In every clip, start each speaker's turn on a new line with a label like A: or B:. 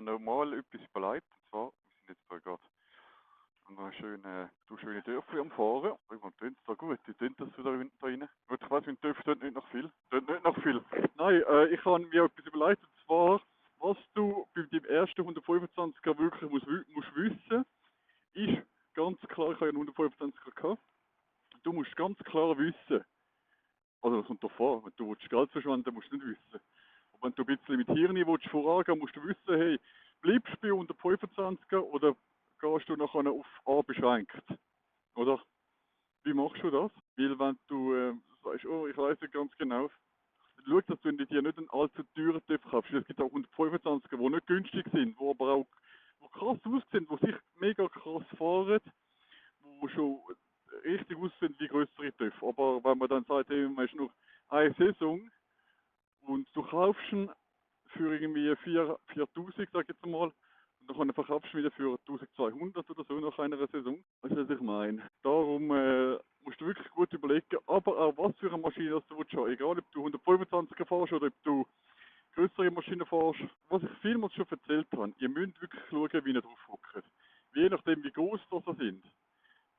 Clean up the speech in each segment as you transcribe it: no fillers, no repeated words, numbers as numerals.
A: habe noch mal etwas überlegt. Und zwar, wir sind jetzt da gerade an einer schönen Dörfer am Fahren. Und tönt es da gut? Wie tönt das da rein? Gut, ich weiss, mein Dörfer tönt nicht noch viel. Tönt nicht noch viel. Nein, ich habe mir etwas überlegt. Und zwar, was du bei deinem ersten 125er wirklich musst wissen, ist ganz klar, ich habe ja einen 125er gehabt. Du musst ganz klar wissen, also das kommt davor, wenn du Geld verschwenden musst du nicht wissen. Und wenn du ein bisschen mit Hirn vorangehen musst du wissen, hey, bleibst du bei 125er oder gehst du nachher auf A beschränkt? Oder? Wie machst du das? Weil wenn du sagst, oh, ich weiß nicht ganz genau, schau, dass du dir nicht einen allzu teuren TÜV kaufst. Es gibt auch 125er, die nicht günstig sind, die aber auch wo krass aussehen, die sich mega krass fahren, die schon richtig aussehen wie größere TÜV. Aber wenn man dann sagt, hey, man ist noch eine Saison und du kaufst ihn für irgendwie 4000, sag ich jetzt mal, und dann verkaufst du ihn wieder für 1200 oder so nach einer Saison. Weißt du, was ich meine? Darum musst du wirklich gut überlegen, aber auch was für eine Maschine das du willst haben. Egal, ob du 125er fährst oder ob du größere Maschinen fährst. Was ich vielmals schon erzählt habe, ihr müsst wirklich schauen, wie ihr drauf hockt. Je nachdem, wie groß das sind.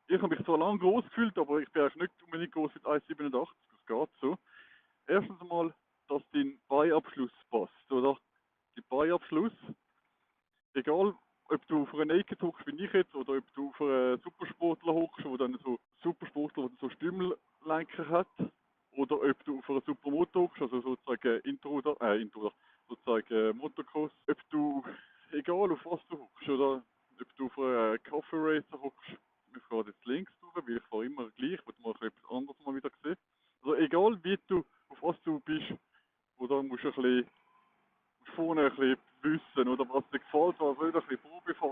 A: Ich habe mich zwar lange groß gefühlt, aber ich bin eigentlich nicht unbedingt groß mit 1,87. Das geht so. Erstens einmal, dass dein Beiabschluss passt, oder? Der Beiabschluss, egal ob du auf einer Naked hockst wie ich jetzt, oder ob du auf einen Supersportler hockst, wo dann so Supersportler, der so Stümmellenker hat, oder ob du auf einer Supermoto hockst, also sozusagen Intruder, sozusagen Motocross, ob du, egal auf was du hockst, oder ob du auf einer Coffee Racer hockst, wir fahren jetzt links durch, weil ich fahre immer gleich, weil man etwas anderes mal wieder sehen. Also egal wie du, auf was du bist, oder musst du ein bisschen vorne ein bisschen wissen, oder was dir gefällt, was will ein bisschen Probe fahren.